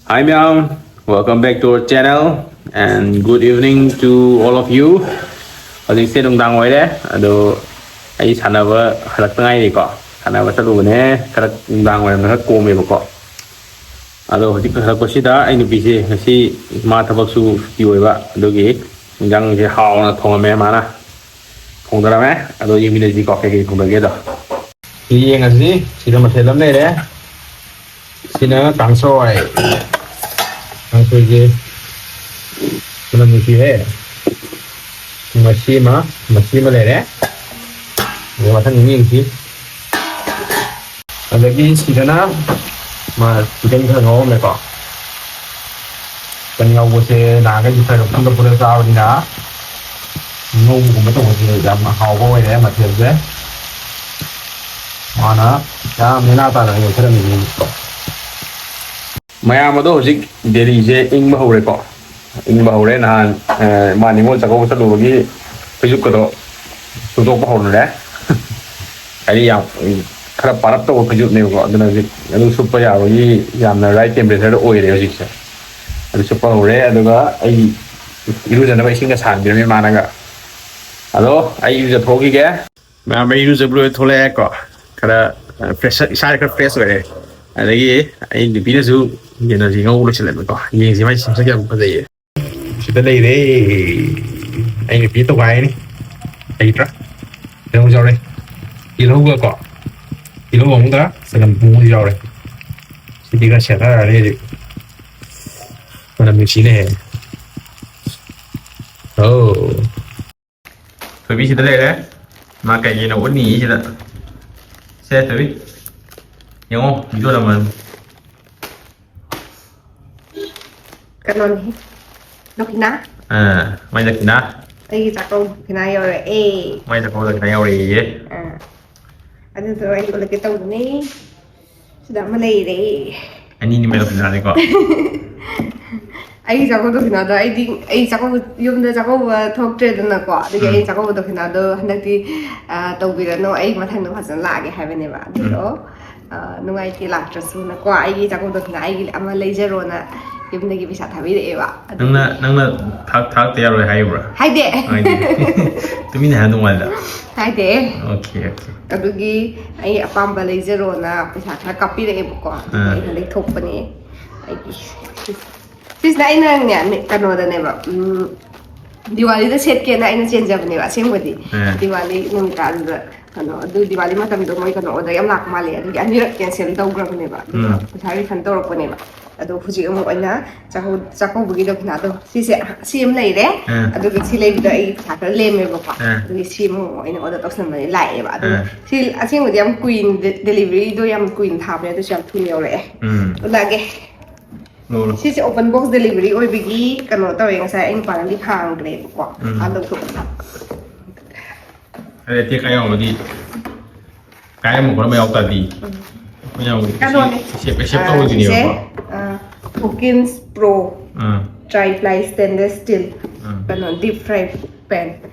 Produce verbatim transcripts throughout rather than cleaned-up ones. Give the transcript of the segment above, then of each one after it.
Hi ꯃꯌꯥꯝ, welcome back to our channel and good evening to all of you. ꯍꯧꯖꯤꯛꯁꯦ ꯅꯨꯡꯗꯥꯡ ꯑꯣꯏꯔꯦ, ꯑꯗꯣ ꯑꯩ ꯁꯥꯟꯅꯕ ꯍꯜꯂꯛꯇ ꯉꯥꯏꯔꯤꯀꯣ꯫ ꯁꯥꯟꯅꯕ ꯆꯠꯂꯨꯕꯅꯦ, ꯈꯔ ꯅꯨꯡꯗꯥꯡ ꯋꯥꯏꯔꯝꯗ ꯈꯔ ꯀꯣꯝꯃꯦꯕꯀꯣ꯫ ꯑꯗꯣ ꯍꯧꯖꯤꯛ ꯍꯜꯂꯛꯄꯁꯤꯗ ꯑꯩ ꯅꯨꯄꯤꯁꯦ ꯉꯁꯤ ꯃꯥ ꯊꯕꯛꯁꯨ ꯁꯨꯇꯤ ꯑꯣꯏꯕ, ꯑꯗꯨꯒꯤ ꯏꯟꯖꯥꯡꯁꯦ ꯍꯥꯎꯅ ꯊꯣꯡꯉꯝꯃꯦ ꯃꯥꯅ꯫ ꯊꯣꯡꯗꯔꯝꯃꯦ꯫ ꯑꯗꯣ ꯌꯦꯡꯃꯤꯟꯅꯁꯤꯀꯣ, ꯀꯩꯀꯩ ꯊꯣꯡꯗꯒꯦꯗꯣ꯫ ꯁꯤ ꯌꯦꯡꯉꯁꯤ꯫ ꯁꯤꯗ ꯃꯊꯦꯜ ꯑꯃ ꯂꯩꯔꯦ꯫ ꯁꯤꯅ ꯀꯥꯡꯁꯣꯏ꯫ ꯀꯥꯡꯁꯣꯏꯁꯦ ꯃꯅꯝ ꯅꯨꯡꯁꯤꯍꯦ꯫ ꯃꯁꯤ ꯑꯃ, ꯃꯁꯤ ꯑꯃ ꯂꯩꯔꯦ꯫ ꯑꯗꯨꯒ ꯃꯊꯪ ꯑꯃꯨꯛ ꯌꯦꯡꯁꯤ꯫ ꯑꯗꯒꯤ ꯁꯤꯗꯅ ꯃꯥ ꯆꯤꯀꯟ ꯈꯔ ꯉꯧꯔꯝꯃꯦꯀꯣ꯫ ꯆꯤꯀꯟ ꯉꯧꯕꯁꯦ ꯅꯍꯥꯟꯈꯩꯗꯤ ꯈꯔ ꯄꯨꯟꯗ ꯄꯨꯟꯗ ꯆꯥꯕꯅꯤꯅ ꯉꯧꯕꯒꯨꯝꯕ ꯇꯧꯕꯁꯦ ꯌꯥꯝ ꯍꯥꯎꯕ ꯑꯣꯏꯔꯦ ꯃꯊꯦꯜꯁꯦ꯫ ꯃꯥꯅ ꯌꯥꯝ ꯅꯦꯅꯥ ꯇꯥꯅ ꯌꯣꯛꯊꯔꯝꯃꯤꯅꯦ꯫ ꯃꯌꯥꯝ ꯑꯗꯣ ꯍꯧꯖꯤꯛ ꯗꯦꯜꯂꯤꯁꯦ ꯏꯪꯕ ꯍꯧꯔꯦꯀꯣ꯫ ꯏꯪꯕ ꯍꯧꯔꯦ꯫ ꯅꯍꯥꯟ, ꯑ, ꯃꯥ ꯅꯤꯉꯣꯜ ꯆꯥꯛꯀꯧꯕ ꯆꯠꯂꯨꯕꯒꯤ ꯐꯩꯖꯨꯞꯀꯗꯣ ꯁꯨꯗꯣꯛꯄ ꯍꯧꯔꯨꯔꯦ꯫ ꯍꯥꯏꯗꯤ ꯌꯥꯝ ꯈꯔ ꯄꯥꯔꯞ ꯇꯧꯕ ꯐꯩꯖꯨꯞꯅꯦꯕꯀꯣ꯫ ꯑꯗꯨꯅ ꯍꯧꯖꯤꯛ ꯑꯗꯨ ꯁꯨꯞꯄ ꯌꯥꯕꯒꯤ ꯌꯥꯝꯅ ꯔꯥꯏꯠ ꯇꯦꯝꯄꯔꯦꯆꯔꯗ ꯑꯣꯏꯔꯦ ꯍꯧꯖꯤꯛꯁꯦ꯫ ꯑꯗꯨ ꯁꯨꯞꯄ ꯍꯧꯔꯦ꯫ ꯑꯗꯨꯒ ꯑꯩ ꯏꯔꯨꯖꯅꯕ ꯏꯁꯤꯡꯒ ꯁꯥꯍꯟꯕꯤꯔꯝꯃꯤ ꯃꯥꯅꯒ꯫ ꯑꯗꯣ ꯑꯩ ꯏꯔꯨꯖꯊꯣꯛꯈꯤꯒꯦ꯫ ꯃꯌꯥꯝ ꯑꯩ ꯏꯔꯨꯖꯕ ꯂꯣꯏꯔ ꯊꯣꯛꯂꯛꯑꯦꯀꯣ꯫ ꯈꯔ, ꯑ, ꯐ꯭ꯔꯦꯁ, ꯏꯁꯥꯁꯦ ꯈꯔ ꯐ꯭ꯔꯦꯁ ꯑꯣꯏꯔꯦ꯫ ꯑꯗꯒꯤ ꯑꯩ ꯅꯨꯄꯤꯅꯁꯨ ꯌꯦꯟ ꯑꯁꯤ ꯉꯧꯕ ꯂꯣꯏꯁꯤꯜꯂꯦꯕꯀꯣ꯫ ꯌꯦꯟꯁꯤ ꯃꯥꯏ ꯁꯦꯝꯆꯠꯀꯦ ꯌꯥꯝ ꯐꯖꯩꯌꯦ꯫ ꯁꯤꯗ ꯂꯩꯔꯦ꯫ ꯑꯩ ꯅꯨꯄꯤ ꯇꯣꯈꯥꯏꯅꯤ꯫ ꯂꯩꯇ꯭ꯔꯥ? ꯇꯤꯜꯍꯧꯁꯨ ꯌꯥꯎꯔꯦ꯫ ꯇꯤꯜꯍꯧꯒ ꯀꯣ꯫ ꯇꯤꯜꯍꯧ ꯑꯃꯒ ꯆꯅꯝ ꯄꯨꯡ ꯑꯃꯁꯨ ꯌꯥꯎꯔꯦ꯫ ꯁꯤꯗꯤ ꯈꯔ ꯁꯦꯠꯊꯔꯅꯤ ꯍꯧꯖꯤꯛ꯫ ꯃꯅꯝ ꯅꯨꯡꯁꯤꯅꯦꯍꯦ꯫ ꯑꯧ꯫ ꯊꯣꯏꯕꯤ ꯁꯤꯗ ꯂꯩꯔꯦ꯫ ꯃꯥ ꯀꯩꯒꯤꯅꯣ ꯎꯠꯅꯤꯌꯦ ꯁꯤꯗ꯫ ꯁꯦ, ꯊꯣꯏꯕꯤ꯫ ꯌꯦꯡꯉꯣ, ꯚꯤꯗꯤꯑꯣ ꯅꯝꯕ꯫ ꯀꯩꯅꯣꯅꯤ꯫ ꯗꯈꯤꯅꯥ? ꯑꯥ, ꯃꯥꯏ ꯗꯈꯤꯅꯥ꯫ ꯑꯩꯒꯤ ꯆꯥꯛꯀꯧ ꯗꯈꯤꯅꯥ ꯌꯧꯔꯛꯑꯦ꯫ ꯃꯥꯏ ꯆꯥꯛꯀꯧ ꯗꯈꯤꯅꯥ ꯌꯧꯔꯛꯑꯦꯌꯦ꯫ ꯑꯥ꯫ ꯑꯗꯨꯗꯣ ꯑꯩ ꯎꯠꯂꯛꯀꯦ ꯇꯧꯕꯅꯦ꯫ ꯁꯤꯗ ꯑꯃ ꯂꯩꯔꯦ꯫ ꯑꯅꯤꯅꯤ ꯃꯥꯏ ꯗꯈꯤꯅꯥꯅꯤꯀꯣ꯫ ꯑꯩꯒꯤ ꯆꯥꯛꯀꯧ ꯗꯈꯤꯅꯥꯗꯣ ꯑꯩꯗꯤ, ꯑꯩ ꯆꯥꯛꯀꯧꯕ, ꯌꯨꯝꯗ ꯆꯥꯛꯀꯧꯕ ꯊꯣꯛꯇ꯭ꯔꯦꯗꯅꯀꯣ꯫ ꯑꯗꯨꯒꯤ ꯎꯝ꯫ ꯑꯩ ꯆꯥꯛꯀꯧꯕ ꯗꯈꯤꯅꯥꯗꯣ ꯍꯟꯗꯛꯇꯤ, ꯑ, ꯇꯧꯕꯤꯔꯅꯨ꯫ ꯑꯩ ꯃꯊꯪꯗ ꯐꯖꯅ ꯂꯥꯛꯑꯒꯦ ꯍꯥꯏꯕꯅꯦꯕ꯫ ꯑꯗꯨꯗꯣ ꯎꯝ꯫ ꯑ, ꯅꯨꯡꯉꯥꯏꯇꯦ ꯂꯥꯛꯇ꯭ꯔꯁꯨꯅꯀꯣ, ꯑꯩꯒꯤ ꯆꯥꯛꯈꯨꯝ ꯗꯣꯐꯤꯅꯥ ꯑꯩꯒꯤ ꯑꯃ ꯂꯩꯖꯔꯣꯅ ꯌꯨꯝꯗꯒꯤ ꯄꯩꯁꯥ ꯊꯥꯕꯤꯔꯛꯑꯦꯕ꯫ ꯑꯗꯨ ꯅꯪꯅ ꯅꯪꯅ ꯊꯥꯛ ꯊꯥꯛꯇ ꯌꯥꯔꯣꯏ ꯍꯥꯏꯕ꯭ꯔꯥ? ꯍꯥꯏꯗꯦ꯫ ꯍꯥꯏꯗꯤ ꯇꯨꯃꯤꯟꯅ ꯍꯥꯏ ꯅꯨꯡꯉꯥꯏꯗ꯫ ꯍꯥꯏꯗꯦ꯫ Okay, okay. ꯑꯗꯨꯒꯤ ꯑꯩ ꯑꯄꯥꯝꯕ ꯂꯩꯖꯔꯣꯅ ꯄꯩꯁꯥ ꯈꯔ ꯀꯥꯞꯄꯤꯔꯛꯑꯦꯕꯀꯣ, ꯑꯗꯨꯒ ꯑꯥ꯫ ꯑꯩꯅ ꯂꯩꯊꯣꯛꯄꯅꯦ꯫ ꯑꯩꯒꯤ ꯁꯤꯁꯤꯅ ꯑꯩꯅꯅꯦ ꯀꯩꯅꯣꯗꯅꯦꯕ, ꯎꯝ, ꯗꯤꯋꯥꯂꯤꯗ ꯁꯦꯠꯀꯦꯅ ꯑꯩꯅ ꯆꯦꯟꯖꯕꯅꯦꯕ ꯑꯁꯦꯡꯕꯗꯤ꯫ ꯑꯥ꯫ ꯗꯤꯋꯥꯂꯤ ꯅꯨꯃꯤꯠꯇ ꯑꯗꯨꯗ ꯀꯩꯅꯣ, ꯑꯗꯨ ꯗꯤꯋꯥꯂꯤ ꯃꯇꯝꯗꯣ ꯃꯣꯏ ꯀꯩꯅꯣ order ꯌꯥꯝ ꯂꯥꯛꯄ ꯃꯥꯜꯂꯦ, ꯑꯗꯨꯒꯤ ꯑꯅꯤꯔꯛ cancel ꯇꯧꯈ꯭ꯔꯕꯅꯦꯕ꯫ ꯑꯗꯨꯒ ꯎꯝ꯫ ꯄꯩꯁꯥ refund ꯇꯧꯔꯛꯄꯅꯦꯕ꯫ ꯑꯗꯣ ꯍꯧꯖꯤꯛ ꯑꯃꯨꯛ ꯑꯩꯅ ꯆꯥꯛꯀꯧ-, ꯆꯥꯛꯀꯧꯕꯒꯤ ꯗꯣꯐꯤꯅꯥꯗꯣ ꯁꯤꯁꯦ, ꯁꯤ ꯑꯃ ꯂꯩꯔꯦ꯫ ꯑꯥ꯫ ꯑꯗꯨꯒ ꯁꯤ ꯂꯩꯕꯗ ꯑꯩ ꯄꯩꯁꯥ ꯈꯔ ꯂꯦꯝꯃꯦꯕꯀꯣ꯫ ꯑꯥ꯫ ꯑꯗꯨꯒꯤ ꯁꯤ ꯑꯃꯨꯛ ꯑꯩꯅ order ꯇꯧꯁꯟꯕꯅꯦ, ꯂꯥꯛꯑꯦꯕ꯫ ꯑꯗꯨꯒ ꯑꯥ꯫ ꯁꯤ ꯑꯁꯦꯡꯕꯗꯤ ꯌꯥꯝ ꯀꯨꯏꯅ de-, deliveryꯗꯣ ꯌꯥꯝ ꯀꯨꯏꯅ ꯊꯥꯕꯅꯦ, ꯑꯗꯨꯁꯨ ꯌꯥꯝ ꯊꯨꯅ ꯌꯧꯔꯛꯑꯦ꯫ ꯎꯝ꯫ ꯎꯠꯂꯛꯑꯒꯦ꯫ ꯂꯧꯔꯣ꯫ ꯁꯤꯁꯦ open box delivery ꯑꯣꯏꯕꯒꯤ ꯀꯩꯅꯣ ꯇꯧꯋꯦ, ꯉꯁꯥꯏ ꯑꯩ ꯅꯨꯄꯥꯅꯗꯤ ꯍꯥꯡꯈ꯭ꯔꯦꯕꯀꯣ꯫ ꯎꯝ꯫ ꯑꯥ, ꯂꯧꯊꯣꯛꯄ꯫ ꯑꯗꯩ ꯇꯦꯛ ꯀꯥꯏ ꯌꯥꯎꯔꯗꯤ, ꯀꯥꯏ ꯑꯃꯨꯛ ꯈꯔ ꯌꯥꯎ ꯇꯥꯔꯗꯤ꯫ ꯑꯩꯈꯣꯏꯅ ꯑꯃꯨꯛ ꯀꯩꯅꯣꯅꯦ꯫ accept, accept ꯑꯥ, ꯇꯧꯔꯣꯏꯗꯣꯏꯅꯦꯕꯀꯣ꯫ ꯁꯤꯁꯦ, ꯑꯥ, Hawkins Pro ꯑꯥ꯫ Tri-ply Stainless Steel ꯑꯥ꯫ ꯀꯩꯅꯣ deep fry pan꯫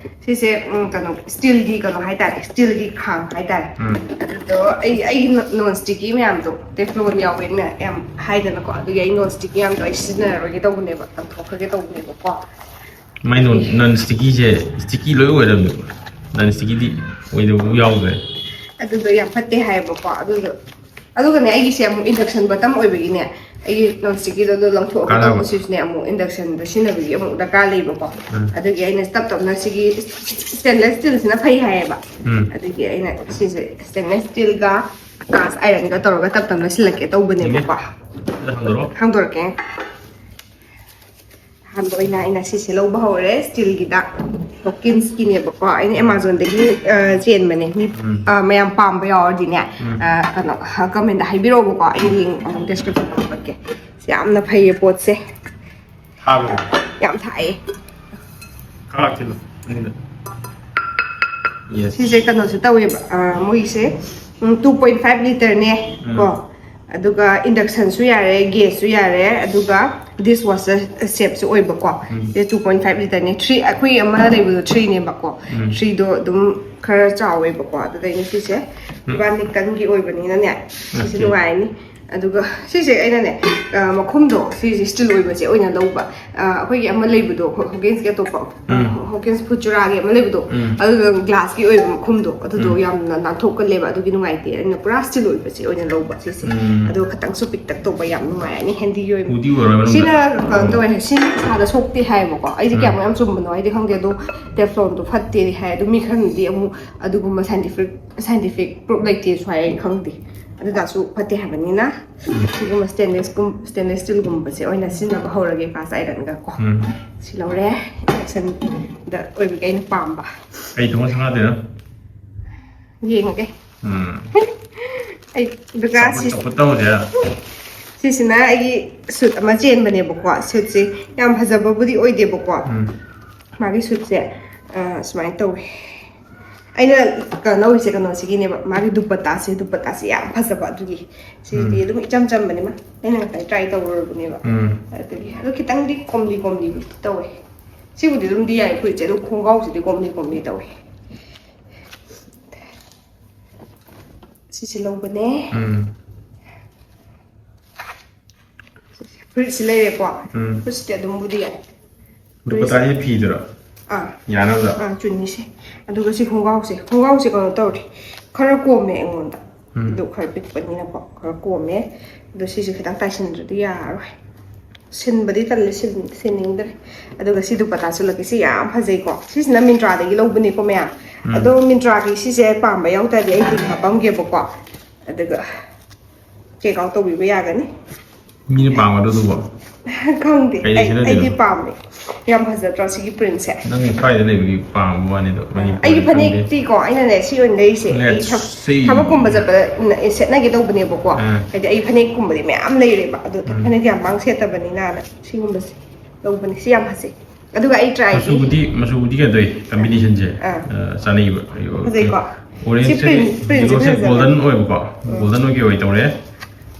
ꯁꯤꯁꯦ, ꯎꯝ, ꯀꯩꯅꯣ steelꯒꯤ ꯀꯩꯅꯣ ꯍꯥꯏꯇꯥꯔꯦ, steelꯒꯤ ꯈꯥꯡ ꯍꯥꯏꯇꯥꯔꯦ꯫ ꯎꯝ꯫ ꯑꯗꯣ ꯑꯩ, ꯑꯩꯒꯤ non sticky ꯃꯌꯥꯝꯗꯣ Teflon ꯌꯥꯎꯋꯦꯅ ꯌꯥꯝ ꯍꯥꯏꯗꯅꯀꯣ, ꯑꯗꯨꯒꯤ ꯑꯩ non sticky ꯃꯌꯥꯝꯗꯣ ꯑꯩ ꯁꯤꯖꯤꯟꯅꯔꯔꯣꯏꯒꯦ ꯇꯧꯕꯅꯦꯕ, ꯇꯝꯊꯣꯛꯈ꯭ꯔꯒꯦ ꯇꯧꯕꯅꯦꯕꯀꯣ꯫ ꯃꯥꯏ non, non stickyꯁꯦ sticky ꯂꯣꯏ ꯑꯣꯏꯔꯝꯅꯦ꯫ Non stickyꯗꯤ ꯑꯣꯏꯗꯕ ꯌꯥꯎꯗ꯭ꯔꯦ꯫ ꯑꯗꯨꯗꯣ ꯌꯥꯝ ꯐꯠꯇꯦ ꯍꯥꯏꯌꯦꯕꯀꯣ꯫ ꯑꯗꯨꯗꯣ, ꯑꯗꯨꯒꯅꯦ, ꯑꯩꯒꯤꯁꯦ ꯑꯃꯨꯛ induction bottom ꯑꯣꯏꯕꯒꯤꯅꯦ, ꯑꯩꯒꯤ non sticky ꯗꯣ ꯂꯧꯊꯣꯛꯑꯒ ꯀꯥꯟꯅꯕ꯫ ꯇꯧꯕꯁꯤꯁꯨꯅꯦ ꯑꯃꯨꯛ induction ꯗ ꯁꯤꯖꯤꯟꯅꯕꯒꯤ ꯑꯃꯨꯛ ꯗꯔꯀꯥꯔ ꯂꯩꯕꯀꯣ꯫ ꯎꯝ꯫ ꯑꯗꯨꯒꯤ ꯑꯩꯅ ꯇꯞ ꯇꯞꯅ ꯁꯤꯒꯤ stainless steelꯁꯤꯅ ꯐꯩ ꯍꯥꯏꯌꯦꯕ꯫ ꯎꯝ꯫ ꯑꯗꯨꯒꯤ ꯑꯩꯅ ꯁꯤꯁꯦ stainless steelꯒ cast ironꯒ ꯇꯧꯔꯒ ꯇꯞ ꯇꯞꯅ ꯁꯤꯜꯂꯛꯀꯦ ꯇꯧꯕꯅꯦꯕꯀꯣ꯫ ꯁꯤꯗ ꯍꯥꯡꯗꯣꯔꯛꯑꯣ꯫ ꯍꯥꯡꯗꯣꯔꯛꯀꯦ꯫ ꯑꯍꯥꯟꯕ ꯑꯣꯏꯅ ꯑꯩꯅ ꯁꯤꯁꯦ ꯂꯧꯕ ꯍꯧꯔꯦ, steelꯒꯤꯗ꯫ Hawkinsꯀꯤꯅꯦꯕꯀꯣ, ꯑꯩꯅ Amazonꯗꯒꯤ, ꯑ, ꯆꯦꯟꯕꯅꯦ꯫ ꯃꯤ, ꯎꯝ꯫ ꯑ, ꯃꯌꯥꯝ ꯄꯥꯝꯕ ꯌꯥꯎꯔꯗꯤꯅꯦ, ꯎꯝ꯫ ꯑ, ꯀꯩꯅꯣ, commentꯗ ꯍꯥꯏꯕꯤꯔꯛꯑꯣꯕꯀꯣ, ꯑꯩ link ꯑꯃꯨꯛ descriptionꯗ ꯍꯥꯞꯄꯛꯀꯦ꯫ ꯌꯥꯝꯅ ꯐꯩꯌꯦ ꯄꯣꯠꯁꯦ꯫ ꯊꯥꯕ꯭ꯔꯣ? ꯌꯥꯝ ꯊꯥꯏꯌꯦ꯫ ꯈꯔ ꯂꯥꯛꯁꯤꯜꯂꯣ꯫ ꯑꯅꯤꯗ꯫ Yes꯫ ꯁꯤꯁꯦ ꯀꯩꯅꯣꯁꯨ ꯇꯧꯋꯦꯕ, ꯑ, ꯃꯣꯏꯁꯦ, ꯎꯝ, two point five literꯅꯦ ꯎꯝ꯫ ꯀꯣ, ꯑꯗꯨꯒ inductionꯁꯨ ꯌꯥꯔꯦ, gasꯁꯨ ꯌꯥꯔꯦ, ꯑꯗꯨꯒ dishwasher saveꯁꯨ ꯑꯣꯏꯕꯀꯣ꯫ ꯎꯝ꯫ ꯁꯤꯁꯦ two point five literꯅꯦ꯫ Three, ꯑꯩꯈꯣꯏ ꯑꯃ ꯂꯩꯕꯗꯣ threeꯅꯦꯕꯀꯣ꯫ ꯎꯝ꯫ Threeꯗꯣ ꯑꯗꯨꯝ ꯈꯔ ꯆꯥꯎꯋꯦꯕꯀꯣ꯫ ꯑꯗꯨꯗꯩꯅ ꯁꯤꯁꯦ ꯏꯕꯥꯅꯤ ꯀꯟꯒꯤ ꯑꯣꯏꯕꯅꯤꯅꯅꯦ, ꯁꯤꯁꯦ ꯅꯨꯡꯉꯥꯏꯔꯅꯤ꯫ ꯑꯗꯨꯒ ꯁꯤꯁꯦ ꯑꯩꯅꯅꯦ, ꯑ, ꯃꯈꯨꯝꯗꯣ ꯁꯤꯁꯦ ꯁ꯭ꯇꯤꯜ ꯑꯣꯏꯕꯁꯦ ꯑꯣꯏꯅ ꯂꯧꯕ꯫ ꯑ, ꯑꯩꯈꯣꯏꯒꯤ ꯑꯃ ꯂꯩꯕꯗꯣ, ꯍꯣ-, ꯍꯣꯀꯤꯟꯁꯀꯤ ꯑꯇꯣꯞꯄ, ꯑ, ꯎꯝ꯫ ꯍꯣꯀꯤꯟꯁ ꯐꯨꯠ ꯆꯨꯔꯥꯒꯤ ꯑꯃ ꯂꯩꯕꯗꯣ, ꯎꯝ꯫ ꯑꯗꯨꯗꯣ ꯒ꯭ꯂꯥꯁꯀꯤ ꯑꯣꯏꯕ ꯃꯈꯨꯝꯗꯣ, ꯑꯗꯨꯗꯣ ꯎꯝ꯫ ꯌꯥꯝꯅ ꯅꯥꯟꯊꯣꯛꯀꯜꯂꯦꯕ, ꯑꯗꯨꯒꯤ ꯅꯨꯡꯉꯥꯏꯇꯦ꯫ ꯑꯩꯅ ꯄꯨꯔꯥ ꯁ꯭ꯇꯤꯜ ꯑꯣꯏꯕꯁꯦ ꯑꯣꯏꯅ ꯂꯧꯕ ꯁꯤꯁꯦ꯫ ꯎꯝ꯫ ꯑꯗꯨꯒ ꯈꯇꯪꯁꯨ ꯄꯤꯛꯇꯛ ꯇꯧꯕ, ꯌꯥꯝ ꯅꯨꯡꯉꯥꯏꯔꯅꯤ, ꯍꯦꯟꯗꯤ ꯑꯣꯏꯕ꯫ ꯎꯗꯤ ꯑꯣꯏꯔꯣꯏ ꯃꯅꯨꯡꯗ꯫ ꯁꯤꯅ ꯀꯩꯅꯣ ꯇꯧꯋꯦ, ꯁꯤ ꯏꯁꯥꯗ ꯁꯣꯛꯇꯦ ꯍꯥꯏꯌꯦꯕꯀꯣ꯫ ꯑꯩꯁꯦ ꯎꯝ꯫ ꯀꯌꯥꯃꯨꯛ ꯌꯥꯝ ꯆꯨꯝꯕꯅꯣ ꯑꯩꯗꯤ ꯈꯪꯗꯦ, ꯑꯗꯣ ꯇꯦꯐ꯭ꯂꯣꯟꯗꯣ ꯐꯠꯇꯦꯗꯤ ꯍꯥꯏ꯫ ꯑꯗꯨ ꯃꯤ ꯈꯔꯅꯗꯤ ꯑꯃꯨꯛ ꯑꯗꯨꯒꯨꯝꯕ ꯁꯥꯏꯟꯇꯤꯐꯤꯛ, ꯁꯥꯏꯟꯇꯤꯐꯤꯛ ꯄ꯭ꯔꯨꯞ ꯂꯩꯇꯦꯁꯨ ꯍꯥꯏ, ꯑꯩ ꯈꯪꯗꯦ꯫ ꯑꯗꯨ ꯇꯥꯔꯁꯨ ꯐꯠꯇꯦ ꯍꯥꯏꯕꯅꯤꯅ, ꯎꯝ꯫ ꯁꯤꯒꯨꯝꯕ ꯁ꯭ꯇꯦꯟꯂꯦꯁ ꯀꯨꯝ-, ꯁ꯭ꯇꯦꯟꯂꯦꯁ ꯁ꯭ꯇꯤꯜꯒꯨꯝꯕꯁꯦ ꯑꯣꯏꯅ ꯁꯤꯖꯤꯟꯅꯕ ꯍꯧꯔꯒꯦ ꯀ꯭ꯂꯥꯁ ꯑꯥꯏꯔꯟꯒ ꯀꯣ꯫ ꯎꯝ꯫ ꯁꯤ ꯂꯧꯔꯦ, ꯏꯟꯗꯛꯁꯟꯗ ꯑꯣꯏꯕꯒꯤ ꯑꯩꯅ ꯄꯥꯝꯕ꯫ ꯑꯩ ꯊꯣꯡꯉ ꯁꯪꯉꯗꯣꯏꯔꯣ? ꯌꯦꯡꯉꯒꯦ꯫ ꯎꯝ꯫ ꯑꯩ, ꯑꯗꯨꯒ ꯆꯥꯎꯈꯠ-, ꯁꯤ-, ꯆꯥꯎꯈꯠ ꯇꯧꯁꯦ꯫ ꯁꯤꯁꯤꯅ ꯑꯩꯒꯤ ꯁꯨꯠ ꯑꯃ ꯆꯦꯟꯕꯅꯦꯕꯀꯣ꯫ ꯁꯨꯠꯁꯦ ꯌꯥꯝ ꯐꯖꯕꯕꯨꯗꯤ ꯑꯣꯏꯗꯦꯕꯀꯣ꯫ ꯎꯝ꯫ ꯃꯥꯒꯤ ꯁꯨꯠꯁꯦ, ꯑ, ꯁꯨꯃꯥꯏꯅ ꯇꯧꯋꯦ꯫ ꯑꯩꯅ ꯀ-, ꯂꯧꯔꯤꯁꯦ ꯀꯩꯅꯣꯁꯤꯒꯤꯅꯦꯕ, ꯃꯥꯒꯤ ꯗꯨꯄꯠꯇꯥꯁꯦ, ꯗꯨꯄꯠꯇꯥꯁꯦ ꯌꯥꯝ ꯐꯖꯕ ꯑꯗꯨꯒꯤ꯫ ꯁꯤꯗꯤ ꯎꯝ꯫ ꯑꯗꯨꯝ ꯏꯆꯝ ꯆꯝꯕꯅꯦꯕ꯫ ꯑꯩꯅ ꯉꯁꯥꯏ ꯇ꯭ꯔꯥꯏ ꯇꯧꯔꯨꯔꯕꯅꯦꯕ꯫ ꯎꯝ꯫ ꯑꯗꯨꯒꯤ꯫ ꯑꯗꯣ ꯈꯤꯇꯪꯗꯤ ꯀꯣꯝꯂꯤ ꯀꯣꯝꯂꯤꯕꯨꯗꯤ ꯇꯧꯋꯦ꯫ ꯁꯤꯕꯨꯗꯤ ꯑꯗꯨꯝꯗꯤ ꯌꯥꯏ ꯐꯨꯔꯤꯠꯁꯦ, ꯑꯗꯣ ꯈꯣꯡꯒ꯭ꯔꯥꯎꯁꯤꯗꯤ ꯀꯣꯝꯂꯤ ꯀꯣꯝꯂꯤ ꯇꯧꯋꯦ꯫ ꯁꯤꯁꯦ ꯂꯧꯕꯅꯦ꯫ ꯎꯝ꯫ ꯐꯨꯔꯤꯠꯁꯤ ꯂꯩꯔꯦꯀꯣ꯫ ꯎꯝ꯫ ꯐꯨꯔꯤꯠꯁꯤꯗꯤ ꯑꯗꯨꯝꯕꯨꯗꯤ ꯌꯥꯏ꯫ ꯗꯨꯄꯠꯇꯥꯁꯦ ꯐꯤꯗꯨꯔꯣ? ꯑꯥ꯫ ꯌꯥꯅꯕꯗ? ꯑꯥ, ꯆꯨꯟꯅꯤꯁꯦ꯫ ꯑꯗꯨꯒ ꯁꯤ ꯈꯣꯡꯒ꯭ꯔꯥꯎꯁꯦ, ꯈꯣꯡꯒ꯭ꯔꯥꯎꯁꯦ ꯀꯩꯅꯣ ꯇꯧꯔꯦ, ꯈꯔ ꯀꯣꯝꯃꯦ ꯑꯩꯉꯣꯟꯗ꯫ ꯎꯝ꯫ ꯑꯗꯨ ꯈꯔ ꯄꯤꯛꯄꯅꯤꯅꯀꯣ, ꯈꯔ ꯀꯣꯝꯃꯦ꯫ ꯑꯗꯣ ꯁꯤꯁꯦ ꯈꯤꯇꯪ ꯇꯥꯏꯁꯤꯟꯗ꯭ꯔꯗꯤ ꯌꯥꯔꯔꯣꯏ꯫ ꯁꯤꯟꯕꯗꯤ ꯇꯜꯂꯦ, ꯁꯤꯟ-, ꯁꯤꯟꯅꯤꯡꯗ꯭ꯔꯦ꯫ ꯑꯗꯨꯒ ꯁꯤ ꯗꯨꯄꯠꯇꯥꯁꯨ ꯂꯧꯒꯦ, ꯁꯤ ꯌꯥꯝ ꯐꯖꯩꯀꯣ꯫ ꯁꯤꯁꯤꯅ ꯃꯤꯟꯇ꯭ꯔꯥꯗꯒꯤ ꯂꯧꯕꯅꯤꯀꯣ ꯃꯌꯥꯝ꯫ ꯎꯝ꯫ ꯑꯗꯣ ꯃꯤꯟꯇ꯭ꯔꯥꯒꯤ ꯁꯤꯁꯦ ꯄꯥꯝꯕ ꯌꯥꯎ ꯇꯥꯔꯗꯤ ꯑꯩ link ꯍꯥꯞꯄꯝꯒꯦꯕꯀꯣ꯫ ꯑꯗꯨꯒ check out ꯇꯧꯕꯤꯕ ꯌꯥꯒꯅꯤ꯫ ꯃꯤꯅ ꯄꯥꯝꯒꯗ꯭ꯔꯣ ꯑꯗꯨꯕꯣ? ꯈꯪꯗꯦ꯫ ꯀꯩꯗ ꯑꯩ, ꯁꯦꯠꯅꯗꯣꯏꯅꯣ? ꯑꯩꯗꯤ ꯄꯥꯝꯃꯦ꯫ ꯌꯥꯝ ꯐꯖꯗ꯭ꯔꯣ ꯁꯤꯒꯤ printꯁꯦ? ꯅꯪ ꯁ꯭ꯋꯥꯏꯗ ꯂꯩꯕꯒꯤ ꯄꯥꯝꯕ ꯋꯥꯅꯤꯗꯣ, ꯃꯅꯤꯄꯨꯔꯗꯤ ꯑꯩꯒꯤ ꯈꯪꯗꯦ꯫ ꯐꯅꯦꯛꯇꯤꯀꯣ, ꯑꯩꯅꯅꯦ, ꯁꯤ ꯑꯣꯏꯅ ꯂꯩꯔꯤꯁꯦ꯫ ꯑꯩ Let's ꯊꯕ-, see꯫ ꯊꯕꯛꯀꯨꯝꯕ ꯆꯠꯄꯗ ꯅ-, ꯁꯦꯠꯅꯒꯦ ꯇꯧꯕꯅꯦꯕꯀꯣ꯫ ꯑꯥ꯫ ꯍꯥꯏꯗꯤ ꯑꯩ ꯐꯅꯦꯛꯀꯨꯝꯕꯗꯤ ꯃꯌꯥꯝ ꯂꯩꯔꯦꯕ꯫ ꯑꯗꯣ ꯎꯝ꯫ ꯐꯅꯦꯛ ꯌꯥꯝ ꯄꯥꯡ ꯁꯦꯠꯇꯕꯅꯤꯅꯅ ꯁꯤꯒꯨꯝꯕꯁꯦ ꯂꯧꯕꯅꯦ꯫ ꯁꯤ ꯌꯥꯝ ꯐꯖꯩ꯫ ꯑꯗꯨꯒ ꯑꯩ tryꯒꯤ ꯃꯆꯨꯕꯨꯗꯤ, ꯃꯆꯨꯕꯨꯗꯤ ꯀꯩꯅꯣ ꯇꯧꯋꯤ, combinationꯁꯦ, ꯑꯥ꯫ ꯑ, ꯆꯥꯅꯩꯕ꯫ ꯐꯖꯩꯀꯣ? Orangeꯇꯒꯤ ꯁꯤ print, printꯁꯦ yellowꯁꯦ ꯐꯖꯕꯅꯦ꯫ Golden ꯑꯣꯏꯕꯀꯣ꯫ ꯎꯝ꯫ Golden ꯑꯣꯏ ꯀꯩ ꯑꯣꯏ ꯇꯧꯔꯦ꯫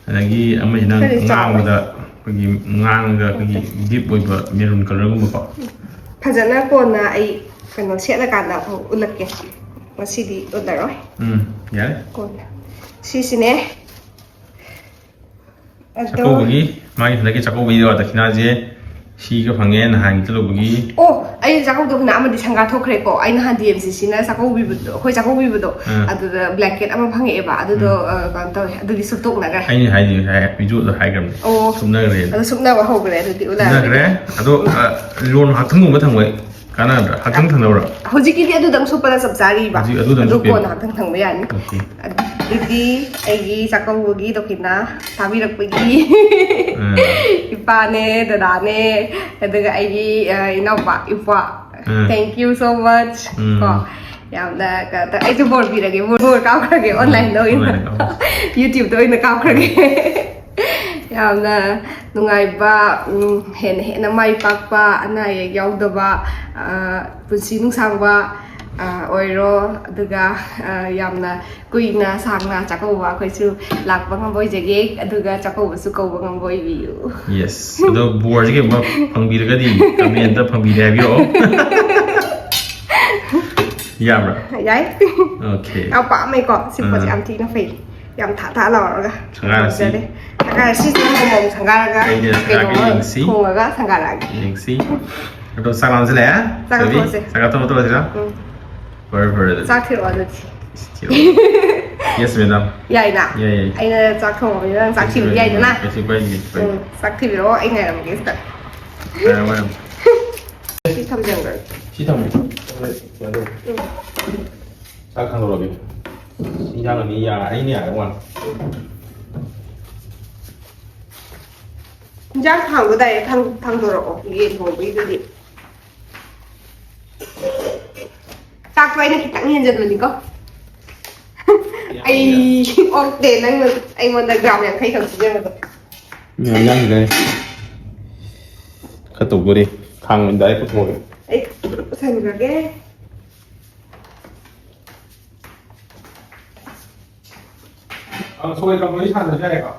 ꯑꯗꯒꯤ ꯑꯃꯁꯤꯅ ꯈꯔꯗꯤ ꯆꯥꯎꯕ꯫ ꯉꯥꯡꯕꯗ ꯑꯩꯈꯣꯏꯒꯤ ꯉꯥꯡꯒ ꯑꯩꯈꯣꯏꯒꯤ deep ꯑꯣꯏꯕ maroon colourꯒꯨꯝꯕꯀꯣ꯫ ꯐꯖꯅ ꯀꯣꯟꯅ ꯑꯩ ꯀꯩꯅꯣ ꯁꯦꯠꯂꯀꯥꯟꯗ ꯑꯃꯨꯛ ꯎꯠꯂꯛꯀꯦ꯫ ꯉꯁꯤꯗꯤ ꯎꯠꯂꯔꯣꯏ꯫ ꯎꯝ, ꯌꯥꯔꯦ꯫ ꯀꯣꯟꯅ꯫ ꯁꯤꯁꯤꯅꯦ꯫ ꯑꯗꯣ ꯆꯥꯛꯀꯧꯕꯒꯤ, ꯃꯥꯒꯤ ꯍꯟꯗꯛꯀꯤ ꯆꯥꯛꯀꯧꯕꯒꯤ ꯗꯈꯤꯅꯥꯁꯦ ꯁꯤꯒ ꯐꯪꯉꯦ, ꯅꯍꯥꯟꯒꯤ ꯆꯠꯂꯨꯕꯒꯤ꯫ ꯑꯣ, ꯑꯩ ꯆꯥꯛꯀꯧꯗꯕꯅ ꯑꯃꯗꯤ ꯁꯪꯒꯥ ꯊꯣꯛꯈ꯭ꯔꯦꯀꯣ꯫ ꯑꯩ ꯅꯍꯥꯟ ꯗꯤ ꯑꯦꯝ ꯁꯤ ꯁꯤꯅ ꯆꯥꯛꯀꯧꯕꯤꯕꯗꯣ, ꯑꯩꯈꯣꯏ ꯆꯥꯛꯀꯧꯕꯤꯕꯗꯣ, ꯎꯝ꯫ ꯑꯗꯨꯗ ꯕ꯭ꯂꯦꯡꯀꯦꯠ ꯑꯃ ꯐꯪꯉꯛꯑꯦꯕ꯫ ꯑꯗꯨꯗꯣ, ꯑ, ꯀꯩꯅꯣ ꯇꯧꯋꯦ, ꯑꯗꯨꯗꯤ ꯁꯨꯞꯇꯣꯛꯅꯈ꯭ꯔꯦ꯫ ꯑꯩꯅ ꯍꯥꯏꯗꯤ ꯍꯥꯏ-, ꯚꯤꯗꯤꯑꯣꯗꯣ ꯍꯥꯏꯈ꯭ꯔꯕꯅꯦ꯫ ꯑꯣ꯫ ꯁꯨꯞꯅꯈ꯭ꯔꯦ꯫ ꯑꯗꯨ ꯁꯨꯞꯅꯕ ꯍꯧꯈ꯭ꯔꯦ, ꯑꯗꯨꯗꯤ ꯎꯠꯂꯛꯑꯔꯣꯏ꯫ ꯁꯨꯞꯅꯈ꯭ꯔꯦ꯫ ꯑꯗꯣ, ꯑ, ꯂꯣꯟ ꯉꯥꯛꯇꯪꯒꯨꯝꯕ ꯊꯝꯕ ꯀꯥꯟꯅꯗ꯭ꯔꯥ? ꯉꯥꯛꯇꯪ ꯊꯝꯅꯕ꯭ꯔꯥ? ꯍꯧꯖꯤꯛꯀꯤꯗꯤ ꯑꯗꯨꯗꯪ ꯁꯨꯞꯄꯗ ꯆꯞ ꯆꯥꯔꯤꯕ꯫ ꯍꯧꯖꯤꯛ ꯑꯗꯨꯗꯪ ꯑꯗꯨ ꯁꯨꯞꯄꯤꯕ? ꯀꯣꯟꯅ ꯉꯥꯛꯇꯪ ꯊꯝꯕ ꯌꯥꯅꯤ꯫ ꯑꯣꯀꯦ꯫ ꯑꯗꯨꯗꯤ ꯑꯩꯒꯤ ꯆꯥꯛꯀꯧꯕꯒꯤ ꯗꯈꯤꯅꯥ ꯇꯥꯕꯤꯔꯛꯄꯒꯤ ꯎꯝ꯫ ꯏꯄꯥꯅꯦ, ꯗꯗꯥꯅꯦ, ꯑꯗꯨꯒ ꯑꯩꯒꯤ, ꯑ, ꯏꯅꯥꯎꯄꯥ, ꯏꯄ꯭ꯋꯥ꯫ ꯎꯝ꯫ Thank you so much꯫ ꯎꯝ꯫ ꯀꯣ, ꯌꯥꯝꯅ ꯀꯩꯅꯣ ꯇꯧ-, ꯑꯩꯁꯨ ꯕꯣꯔ ꯄꯤꯔꯒꯦ, ꯕꯣꯔ, ꯕꯣꯔ ꯀꯥꯞꯈ꯭ꯔꯒꯦ, online ꯗ ꯑꯣꯏꯅ꯫ Online ꯗ ꯀꯥꯞꯈ꯭ꯔꯣ꯫ YouTube ꯇ ꯑꯣꯏꯅ ꯀꯥꯞꯈ꯭ꯔꯒꯦ꯫ ꯌꯥꯝꯅ ꯅꯨꯡꯉꯥꯏꯕ, ꯎꯝ, ꯍꯦꯟꯅ ꯍꯦꯟꯅ ꯃꯥꯏ ꯄꯥꯛꯄ, ꯑꯅꯥ ꯑꯌꯦꯛ ꯌꯥꯎꯗꯕ, ꯑ, ꯄꯨꯟꯁꯤ ꯅꯨꯡꯁꯥꯡꯕ, ꯑ, ꯑꯣꯏꯔꯣ꯫ ꯑꯗꯨꯒ, ꯑ, ꯌꯥꯝꯅ ꯀꯨꯏꯅ ꯁꯥꯡꯅ ꯆꯥꯛꯀꯧꯕ ꯑꯩꯈꯣꯏꯁꯨ ꯂꯥꯛꯄ ꯉꯝꯕ ꯑꯣꯏꯖꯒꯦ, ꯑꯗꯨꯒ ꯆꯥꯛꯀꯧꯕꯁꯨ ꯀꯧꯕ ꯉꯝꯕ ꯑꯣꯏꯕꯤꯌꯨ꯫ Yes꯫ ꯑꯗꯣ ꯕꯣꯔꯁꯦ ꯀꯩꯒꯨꯝꯕ ꯐꯪꯕꯤꯔꯒꯗꯤ comment ꯇ "ꯐꯪꯕꯤꯔꯦ" ꯍꯥꯏꯕꯤꯔꯛꯑꯣ꯫ ꯌꯥꯕ꯭ꯔꯥ? ꯌꯥꯏ꯫ ꯑꯣꯀꯦ꯫ ꯌꯥꯝ ꯄꯥꯝꯃꯦꯀꯣ꯫ ꯁꯤ ꯄꯣꯠꯁꯦ ꯑꯥ꯫ ꯌꯥꯝ ꯊꯤꯅ ꯐꯩ꯫ ꯌꯥꯝ ꯊꯥ ꯊꯥ ꯂꯥꯎꯔꯒ꯫ ꯁꯪꯒꯥꯔꯁꯤ꯫ ꯐꯖꯔꯦ꯫ ꯁꯪꯒꯥꯔꯁꯤ, ꯁꯤꯁꯤꯅ ꯃꯣꯃꯣ ꯁꯪꯒꯥꯔꯒ ꯑꯩꯗꯤ ꯁꯪꯒꯥꯔꯒ ꯀꯩꯅꯣ ꯌꯦꯡꯁꯤ꯫ ꯊꯣꯡꯉꯒ ꯁꯪꯒꯥꯔꯛꯑꯒꯦ꯫ ꯌꯦꯡꯁꯤ꯫ ꯑꯗꯣ ꯆꯥꯛ ꯂꯥꯝꯁꯤꯜꯂꯛꯑꯦ꯫ ꯆꯥꯛ ꯕꯦꯕꯤ, ꯆꯥꯊꯣꯛꯑꯁꯦ꯫ ꯆꯥꯛ ꯆꯥꯊꯣꯛꯑ ꯇꯧꯔꯁꯤꯔꯥ? ꯎꯝ꯫ ꯐꯔꯦ, ꯐꯔꯦ, ꯑꯗꯨꯗꯤ꯫ ꯆꯥꯛ ꯊꯤꯔꯛꯑꯣ ꯑꯗꯨꯗꯤ꯫ Yes, madam꯫ ꯌꯥꯏꯅ? ꯌꯥꯏ, ꯌꯥꯏ꯫ ꯑꯩꯅ ꯆꯥꯛ ꯊꯣꯡꯉꯕꯅꯤꯅ ꯅꯪ ꯆꯥꯛ ꯊꯤꯕꯗꯤ ꯌꯥꯏꯗꯅ? ꯀꯩꯁꯨ ꯀꯥꯏꯗꯦ, ꯀꯩꯁꯨ ꯀꯥꯏꯗꯦ꯫ ꯎꯝ, ꯆꯥꯛ ꯊꯤꯕꯤꯔꯛꯑꯣ, ꯑꯩ ꯉꯥꯏꯔꯝꯒꯦ ꯁꯤꯗ꯫ ꯉꯥꯏꯔꯝꯃꯣ, ꯉꯥꯏꯔꯝꯃꯣ꯫ ꯁꯤ ꯊꯝꯖꯟꯈ꯭ꯔꯒꯦ꯫ ꯁꯤ ꯊꯝꯃꯣ꯫ ꯎꯝ꯫ ꯆꯥꯛ ꯊꯥꯡꯗꯣꯔꯛꯑꯒꯦ꯫ ꯏꯟꯖꯥꯡ ꯑꯅꯤ ꯌꯥ-, ꯑꯩꯅ ꯌꯥꯔꯦ, ꯋꯥꯟ꯫ ꯏꯟꯖꯥꯡ ꯊꯥꯡꯗꯣ direct ꯊꯥꯡ-, ꯊꯥꯡꯗꯣꯔꯛꯑꯣ, ꯌꯦꯟ ꯊꯣꯡꯕꯒꯤꯗꯨꯗꯤ꯫ ꯆꯥꯛꯇꯣ ꯑꯩꯅ ꯈꯤꯇꯪ ꯍꯦꯟꯖꯟꯕꯅꯤꯀꯣ꯫ ꯑꯩ ꯑꯣꯛꯇꯦ, ꯅꯪꯅ ꯑꯩꯉꯣꯟꯗ ꯒ꯭ꯔꯥꯝ ꯌꯥꯡꯈꯩ ꯈꯛ ꯄꯤꯖꯕꯗꯣ꯫ ꯌꯥꯝ ꯌꯥꯝꯗ꯭ꯔꯦ꯫ ꯈꯔ ꯇꯧꯗꯣꯔꯤ꯫ ꯈꯥꯡ ꯑꯣꯏꯅ direct ꯄꯨꯊꯣꯛꯑꯒꯦ꯫ ꯑꯩ ꯄꯨꯁꯟꯈ꯭ꯔꯒꯦ꯫ ꯑ, ꯁꯣꯏꯗ꯭ꯔꯕ ꯋꯥꯔꯤ ꯁꯥꯟꯅꯁꯨ ꯌꯥꯏꯀꯣ?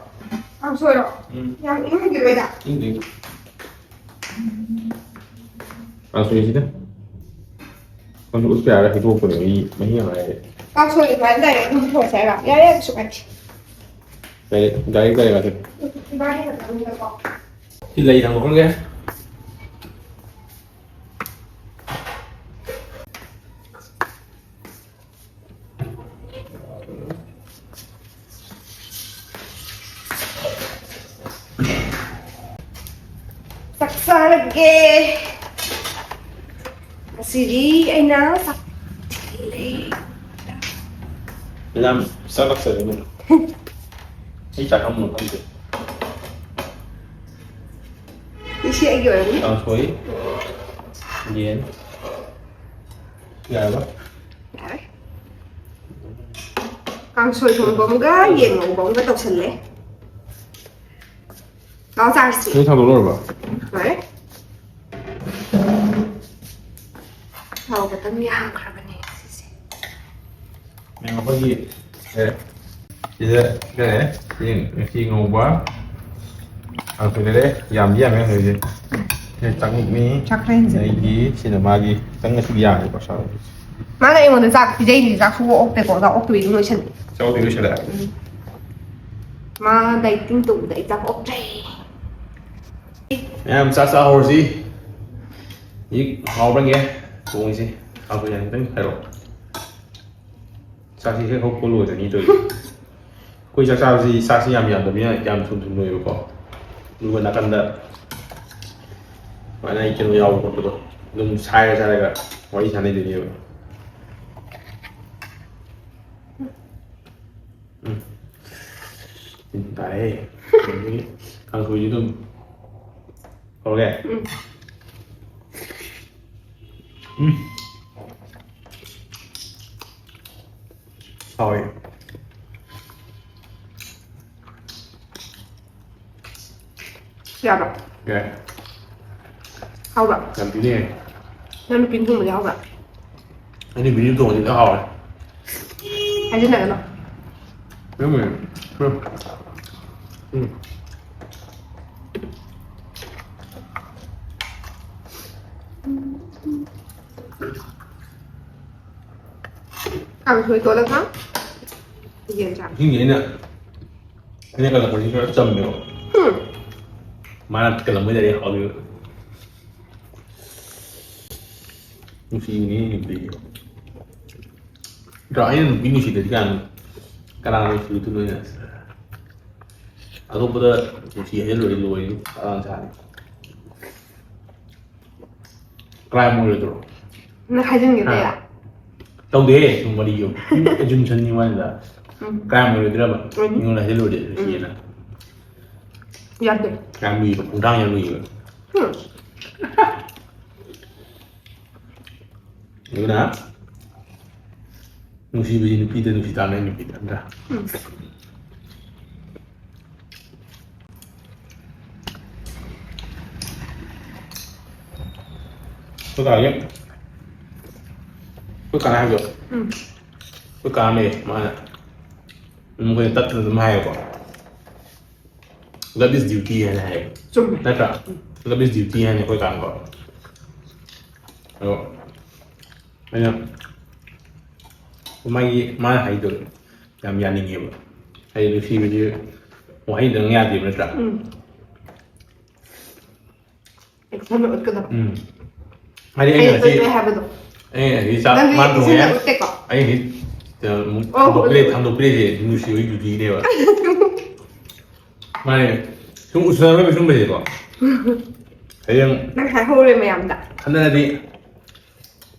ꯀꯥꯡꯁꯣꯏꯔꯣ? ꯎꯝ꯫ ꯌꯥꯝ ꯏꯪꯍꯟꯈꯤꯔꯣꯏꯗ? ꯏꯪꯗꯦ, ꯏꯪꯗꯦ꯫ ꯀꯥꯡꯁꯣꯏꯁꯤꯗ꯫ ꯅꯪꯁꯨ ꯎꯠꯄ ꯌꯥꯔꯦ, ꯍꯩꯗꯣꯛꯄꯅꯦ꯫ ꯃꯍꯤ ꯃꯍꯤ ꯉꯥꯏꯔꯦ꯫ ꯀꯥꯡꯁꯣꯏ ꯑꯗꯨꯃꯥꯏꯅ ꯗꯥꯏꯔꯦꯛ ꯑꯗꯨꯝ ꯊꯣꯡꯁꯦ ꯍꯥꯏꯔꯣ? ꯌꯥꯔꯦ, ꯌꯥꯔꯦ, ꯀꯩꯁꯨ ꯀꯥꯏꯗꯦ꯫ ꯗꯥꯏꯔꯦꯛ ꯗꯥꯏꯔꯦꯛ ꯗꯥꯏꯔꯦꯛ ꯉꯥꯛꯇꯅꯦ꯫ ꯏꯕꯥꯅꯤ ꯈꯛꯇꯪꯗꯀꯣ꯫ ꯁꯤ ꯂꯩ ꯊꯝꯃꯣ ꯈꯪꯗꯦ꯫ ꯆꯥꯛ ꯆꯥꯔꯒꯦ꯫ ꯉꯁꯤꯗꯤ ꯑꯩꯅ ꯆꯥꯛ ꯊꯤꯜꯂꯦ꯫ ꯌꯥꯝ ꯆꯥꯛꯂꯛꯆꯔꯦꯅꯦ꯫ ꯑꯩ ꯆꯥꯛ ꯑꯃꯨꯛ ꯈꯪꯗꯦ꯫ ꯁꯤ ꯑꯩꯒꯤ ꯑꯣꯏꯔꯝꯅꯤ꯫ ꯀꯥꯡꯁꯣꯏ, ꯌꯦꯟ꯫ ꯌꯥꯔꯕ? ꯌꯥꯔꯦ꯫ ꯀꯥꯡꯁꯣꯏ ꯊꯣꯡꯕ ꯑꯃꯒ ꯌꯦꯟ ꯉꯧꯕ ꯑꯃꯒ ꯇꯧꯁꯜꯂꯦ꯫ ꯂꯥꯛꯑꯣ ꯆꯥꯔꯁꯤ꯫ ꯅꯣꯏ ꯊꯥꯡꯗꯣꯛ ꯂꯣꯏꯔꯕ? ꯂꯣꯏꯔꯦ꯫ ꯊꯥꯎ ꯈꯛꯇꯪ ꯌꯥꯝꯈ꯭ꯔꯕꯅꯦ ꯁꯤꯁꯦ꯫ ꯃꯦꯝ, ꯑꯩꯈꯣꯏꯒꯤ, ꯑꯦ, ꯁꯤꯗ ꯂꯩꯔꯦ꯫ ꯆꯦꯡ, ꯆꯦꯡ ꯉꯧꯕ꯫ ꯀꯥꯡꯁꯣꯏ ꯂꯩꯔꯦ꯫ ꯌꯥꯝꯗꯤ ꯌꯥꯝꯃꯦ ꯉꯁꯥꯏꯁꯦ꯫ ꯁꯤꯅ ꯆꯥꯛꯂꯨꯛꯅꯤ꯫ ꯆꯥꯛ ꯈꯔ ꯍꯦꯟꯖꯤꯜꯂꯦ꯫ ꯑꯗꯒꯤ ꯁꯤꯅ ꯃꯥꯒꯤ ꯈꯤꯇꯪ ꯉꯁꯤꯗꯤ ꯌꯥꯝꯃꯦꯀꯣ ꯁꯥꯕ꯫ ꯃꯥꯅ ꯑꯩꯉꯣꯟꯗ ꯆꯥꯛ ꯄꯤꯖꯩꯗꯨꯗꯤ ꯆꯥꯛ ꯁꯨꯡꯑꯣꯛ ꯑꯣꯛꯇꯦꯀꯣ꯫ ꯆꯥꯛ ꯑꯣꯛꯇꯕꯤꯗꯨꯝ ꯂꯣꯏꯁꯜꯂꯦ꯫ ꯆꯥꯛ ꯑꯣꯛꯇꯕꯤ ꯂꯣꯏꯁꯜꯂꯦ? ꯎꯝ꯫ ꯃꯥ ꯗꯥꯏꯇꯤꯡ ꯇꯧꯕꯗ ꯑꯩ ꯆꯥꯛ ꯑꯣꯛꯇ꯭ꯔꯦ꯫ ꯃꯌꯥꯝ ꯆꯥꯛ ꯆꯥꯍꯧꯔꯁꯤ꯫ ꯍꯧꯖꯤꯛ ꯍꯥꯎꯕ꯭ꯔꯥ ꯌꯦꯡꯒꯦ ꯊꯣꯡꯉꯤꯁꯦ꯫ ꯀꯥꯡꯁꯣꯏ ꯌꯥꯝ ꯈꯤꯇꯪ ꯍꯥꯏꯔꯛꯑꯣ꯫ ꯆꯥꯛꯁꯤ ꯍꯦꯛ ꯍꯧꯕ ꯂꯣꯏꯔꯅꯤ ꯇꯧꯔꯤꯁꯦ꯫ ꯑꯩꯈꯣꯏ ꯆꯥꯛ ꯆꯥꯕꯁꯤ ꯆꯥꯛꯁꯤ ꯌꯥꯝ ꯌꯥꯝꯗꯕꯅꯤꯅ ꯌꯥꯝ ꯊꯨꯝ ꯊꯨꯝ ꯂꯣꯏꯕꯀꯣ꯫ ꯑꯗꯨꯒ ꯅꯥꯀꯟꯗ ꯁꯨꯃꯥꯏꯅ ꯑꯩ ꯀꯩꯅꯣ ꯌꯥꯎꯕ ꯈꯣꯠꯄꯗꯣ ꯑꯗꯨꯝ ꯁꯥꯏꯔ ꯁꯥꯏꯔꯒ ꯋꯥꯔꯤ ꯁꯥꯟꯅꯗꯣꯏꯅꯦꯕ꯫ ꯎꯝ꯫ ꯇꯤꯟ ꯇꯥꯏꯌꯦ꯫ ꯑꯗꯒꯤ ꯀꯥꯡꯁꯣꯏꯁꯨ ꯑꯗꯨꯝ ꯍꯧꯔꯒꯦ꯫ ꯎꯝ꯫ ꯎꯝ꯫ ꯍꯥꯎꯋꯦ꯫ ꯌꯥꯕ꯭ꯔꯣ? ꯌꯥꯏ꯫ ꯍꯥꯎꯕ꯭ꯔꯣ? ꯌꯥꯝ ꯊꯤꯅ ꯌꯥꯏ꯫ ꯅꯪ ꯅꯨꯄꯤꯅ ꯊꯣꯡꯕꯗꯤ ꯍꯥꯎꯕ꯭ꯔꯥ? ꯑꯩ ꯅꯨꯄꯤꯅ ꯊꯣꯡꯕꯗꯤ ꯂꯣꯏ ꯍꯥꯎꯔꯦ꯫ ꯍꯥꯏꯖꯤꯟꯅꯒꯅꯣ꯫ ꯎꯝ꯫ ꯎꯝ꯫ ꯀꯥꯡꯁꯣꯏ ꯇꯣꯠꯂꯒ ꯌꯦꯟ ꯆꯥꯕ꯫ ꯏꯁꯤꯡꯁꯦ ꯑꯩꯅ ꯑꯩꯅ ꯀꯜꯂꯛꯄꯁꯤ ꯈꯔ ꯆꯝꯃꯦꯕ꯫ ꯎꯝ꯫ ꯃꯥꯅ ꯀꯜꯂꯝꯕꯩ ꯗꯥꯏꯔꯦꯛ ꯍꯥꯎꯋꯦꯕ꯫ ꯅꯨꯡꯁꯤꯕꯅꯦ ꯅꯨꯄꯤꯁꯦ꯫ ꯅꯠꯇ꯭ꯔꯥ? ꯑꯩꯅ ꯅꯨꯄꯤ ꯅꯨꯡꯁꯤꯗ꯭ꯔꯗꯤ ꯀꯅꯥ ꯀꯅꯥ ꯅꯨꯡꯁꯤꯗꯣꯏꯅꯣ ꯑꯩꯅ? ꯑꯇꯣꯞꯄꯗ ꯅꯨꯡꯁꯤ ꯍꯥꯏꯖꯤꯜꯂꯨꯔꯗꯤ ꯂꯣꯏꯔꯦ꯫ ꯑꯉꯥꯡ ꯁꯥꯅꯤ꯫ ꯀ꯭ꯔꯥꯏꯝ ꯑꯣꯏꯔꯣꯏꯗ꯭ꯔꯣ? ꯅꯪ ꯍꯥꯏꯖꯤꯟꯒꯦ ꯍꯥ? ꯇꯧꯔꯤꯔꯥ? ꯇꯧꯗꯦꯍꯦ, ꯁꯨꯝ ꯋꯥꯔꯤꯒꯤ ꯑꯦꯖꯨꯝꯁꯟꯒꯤ ꯋꯥꯅꯤꯗ꯫ ꯎꯝ꯫ ꯀ꯭ꯔꯥꯏꯝ ꯑꯣꯏꯔꯣꯏꯗ꯭ꯔꯕ? ꯎꯝ꯫ ꯃꯤꯉꯣꯟꯗ ꯍꯥꯏꯖꯤꯜꯂꯨꯔꯗꯤ ꯎꯝ꯫ ꯅꯨꯡꯁꯤꯌꯦꯅ꯫ ꯌꯥꯗꯦ꯫ ꯀ꯭ꯔꯥꯏꯝ ꯂꯨꯏꯕ, ꯈꯣꯡꯊꯥꯡ ꯌꯥꯝ ꯂꯨꯏꯕ꯫ ꯎꯝ꯫ ꯑꯗꯨꯅ ꯅꯨꯡꯁꯤꯕꯁꯤ ꯅꯨꯄꯤꯗ ꯅꯨꯡꯁꯤ ꯇꯥꯕꯅꯤ, ꯅꯨꯄꯤꯗ ꯅꯠꯇ꯭ꯔꯥ? ꯎꯝ꯫ ꯑꯩꯈꯣꯏ ꯀꯥꯒꯤ, ꯑꯩꯈꯣꯏ ꯀꯥꯅ ꯍꯥꯏꯕꯗꯣ, ꯎꯝ꯫ ꯑꯩꯈꯣꯏ ꯀꯥ ꯑꯃ ꯂꯩꯌꯦ, ꯃꯥꯅ ꯑꯗꯨꯝ ꯑꯩꯈꯣꯏꯅ ꯇꯠꯇꯅ ꯑꯗꯨꯝ ꯍꯥꯏꯌꯦꯀꯣ, "Love is duty" ꯍꯥꯏꯅ ꯍꯥꯏꯌꯦ꯫ ꯆꯨꯝꯃꯦ꯫ ꯅꯠꯇ꯭ꯔꯥ? "Love is duty" ꯍꯥꯏꯅ ꯑꯩꯈꯣꯏ ꯀꯥꯅꯀꯣ꯫ ꯑꯗꯣ ꯑꯩꯅ ꯃꯥꯒꯤ, ꯃꯥꯅ ꯍꯥꯏꯗꯣ ꯌꯥꯝ ꯌꯥꯅꯤꯡꯉꯦꯕ꯫ ꯍꯥꯏꯗꯤ ꯅꯨꯡꯁꯤꯕꯁꯤ ꯋꯥꯍꯩꯗꯪ ꯌꯥꯗꯦꯕ, ꯅꯠꯇ꯭ꯔꯥ? ꯎꯝ꯫ ꯑꯦꯛꯁꯟꯗ ꯎꯠꯀꯗꯕ꯫ ꯎꯝ꯫ ꯍꯥꯏꯗꯤ ꯑꯩꯅ ꯑꯩꯅ ꯉꯁꯤ, ꯇꯣꯏ ꯇꯣꯏ ꯍꯥꯏꯕꯗꯣ꯫ ꯑꯩꯅ ꯉꯁꯤ ꯆꯥꯛ ꯅꯪꯗꯤ ꯃꯥꯅ ꯊꯣꯡꯉꯦ꯫ ꯑꯦꯛꯁꯟꯗ ꯎꯠꯇꯦꯀꯣ? ꯑꯩ ꯉꯁꯤ, ꯑ, ꯑꯃꯨꯛ ꯑꯣ, ꯊꯥꯡꯗꯣꯛꯄꯤꯔꯦ, ꯎꯠꯂꯦ, ꯎꯠꯂꯦ꯫ ꯊꯥꯡꯗꯣꯛꯄꯤꯔꯦꯁꯦ ꯅꯨꯡꯁꯤꯕꯒꯤ ꯗ꯭ꯌꯨꯇꯤꯅꯦꯕ꯫ ꯃꯥꯅꯦ꯫ ꯁꯨꯝ ꯎꯁꯤꯟꯅꯔꯒ ꯁꯨꯝ ꯂꯩꯌꯦꯀꯣ꯫ ꯍꯌꯦꯡ ꯅꯪ ꯍꯥꯏꯍꯧꯔꯦ ꯃꯌꯥꯝꯗ꯫ ꯈꯟꯅꯔꯗꯤ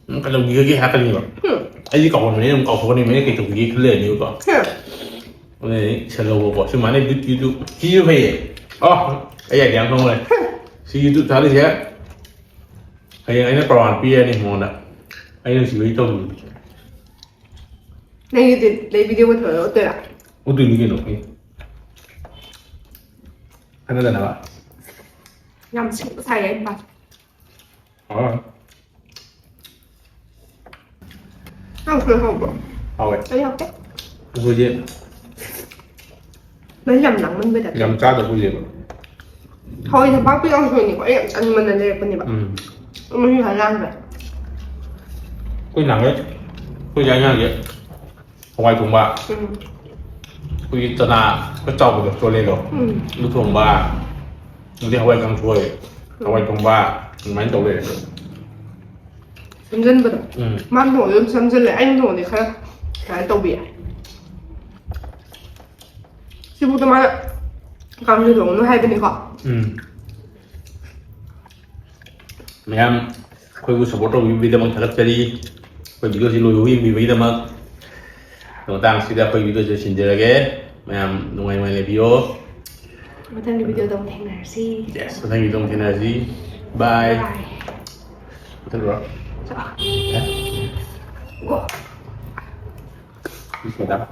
ꯎꯝ, ꯀꯩꯗꯧꯕꯤꯔꯒꯦ ꯍꯥꯏꯔꯛꯀꯅꯤꯕ꯫ ꯎꯝ꯫ ꯑꯩꯗꯤ ꯀꯥꯎꯒꯟꯕꯅꯤ, ꯑꯗꯨꯝ ꯀꯥꯎꯊꯣꯛꯀꯅꯤ, ꯑꯩꯅ ꯀꯩꯗꯧꯕꯤꯒꯦ ꯈꯜ ꯂꯩꯔꯅꯤꯕꯀꯣ꯫ ꯍꯝ꯫ ꯑꯗꯨꯅ ꯑꯩ ꯁꯦꯜꯍꯧꯕꯀꯣ, ꯁꯨꯃꯥꯏꯅ ꯌꯨ-, YouTube, ꯁꯤꯁꯨ ꯐꯩꯌꯦ꯫ ꯑꯣ, ꯑꯩ idea ꯑꯃ ꯈꯪꯍꯧꯔꯦ꯫ ꯁꯤ YouTube ꯊꯥꯗꯣꯏꯁꯦ ꯍꯌꯦꯡ ꯑꯩꯅ ꯄ꯭ꯔꯃꯥꯟ ꯄꯤꯔꯅꯤ ꯃꯉꯣꯟꯗ꯫ ꯑꯩ ꯅꯨꯡꯁꯤꯕꯒꯤ ꯇꯧꯕꯤꯕꯗꯣ꯫ ꯅꯪꯒꯤꯗꯤ ꯂꯩ video ꯊꯣꯛꯂꯛꯑꯣ ꯎꯠꯇꯣꯏꯔꯥ? ꯎꯠꯇꯣꯏꯅꯤ ꯀꯩꯅꯣ, ꯑꯦ꯫ ꯈꯟꯅꯗꯅꯕ꯫ ꯌꯥꯝ ꯁꯤꯡꯕ ꯁꯥꯏꯌꯦ ꯑꯩ ꯅꯨꯄꯥꯁꯦ꯫ ꯑꯣ꯫ ꯀꯥꯡꯁꯣꯏ ꯍꯥꯎꯕ꯭ꯔꯣ? ꯍꯥꯎꯋꯦ꯫ ꯑꯩ ꯍꯥꯎꯇꯦ꯫ ꯑꯩꯈꯣꯏꯗꯤ ꯃꯍꯤ ꯌꯥꯝ ꯂꯥꯡꯃꯟꯕꯩ ꯇꯥꯏꯞꯇ꯫ ꯌꯥꯝ ꯆꯥꯗ ꯀꯨꯏꯔꯦꯕ꯫ ꯍꯋꯥꯏ ꯅꯄꯥꯛꯄꯤ ꯀꯥꯡꯁꯣꯏꯅꯤꯀꯣ, ꯑꯩ ꯌꯥꯝ ꯆꯥꯅꯤꯡꯃꯟꯗꯅ ꯂꯩꯔꯛꯄꯅꯦꯕ꯫ ꯎꯝ꯫ ꯃꯍꯤ ꯐꯖꯅ ꯂꯥꯡꯈ꯭ꯔꯦ꯫ ꯑꯩꯈꯣꯏ ꯅꯍꯥꯟꯒꯩ, ꯑꯩꯈꯣꯏ ꯆꯥꯛ ꯏꯟꯁꯥꯡꯁꯦ ꯍꯋꯥꯏ ꯊꯣꯡꯕ, ꯎꯝ ꯑꯩꯈꯣꯏꯒꯤ ꯆꯅꯥ ꯈꯔ ꯆꯥꯎꯕꯗꯣ, ꯆꯣꯂꯦꯗꯣ, ꯎꯝ ꯑꯗꯨ ꯊꯣꯡꯕ, ꯑꯗꯩ ꯍꯋꯥꯏ ꯀꯥꯡꯁꯣꯏ, ꯍꯋꯥꯏ ꯊꯣꯡꯕ, ꯑꯗꯨꯃꯥꯏꯅ ꯇꯧ ꯂꯩꯔꯦ꯫ ꯁꯝꯖꯟꯕꯗꯣ꯫ ꯎꯝ ꯃꯥꯅ ꯊꯣꯡꯉꯗꯤ ꯑꯗꯨꯝ ꯁꯝꯖꯜꯂꯦ, ꯑꯩꯅ ꯊꯣꯡꯉꯗꯤ ꯈꯔ ꯁꯨꯃꯥꯏꯅ ꯇꯧꯕꯤ꯫ ꯁꯤꯕꯨꯛꯇ ꯃꯥꯅ ꯀꯥꯡꯁꯣꯏ ꯊꯣꯡꯉꯅꯨ ꯍꯥꯏꯕꯅꯤꯀꯣ꯫ ꯎꯝ꯫ ꯃꯌꯥꯝ ꯑꯩꯈꯣꯏꯕꯨ ꯁꯞꯄꯣꯔꯠ ꯇꯧꯕꯤꯕꯒꯤꯗꯃꯛ ꯊꯥꯒꯠꯆꯔꯤ꯫ ꯑꯩꯈꯣꯏ ꯚꯤꯗꯤꯑꯣꯁꯤ ꯂꯣꯏꯕ ꯌꯦꯡꯕꯤꯕꯒꯤꯗꯃꯛ꯫ ꯃꯇꯥꯡꯁꯤꯗ ꯑꯩꯈꯣꯏ ꯚꯤꯗꯤꯑꯣꯁꯤ ꯂꯣꯏꯁꯤꯟꯖꯔꯒꯦ꯫ ꯃꯌꯥꯝ ꯅꯨꯡꯉꯥꯏ ꯅꯨꯡꯉꯥꯏ ꯂꯩꯕꯤꯌꯣ꯫ ꯃꯊꯪꯒꯤ ꯚꯤꯗꯤꯑꯣꯗ ꯑꯃꯨꯛ ꯊꯦꯡꯅꯔꯁꯤ꯫ Yes, ꯃꯊꯪ ꯚꯤꯗꯤꯑꯣ ꯑꯃꯨꯛ ꯊꯦꯡꯅꯔꯁꯤ꯫ Bye꯫ Bye꯫ ꯃꯨꯊꯠꯂꯨꯔꯣ꯫ ꯆꯥ꯫ ꯑꯦ? ꯒꯣ꯫ ꯃꯨꯊꯠꯂꯨꯔꯣ꯫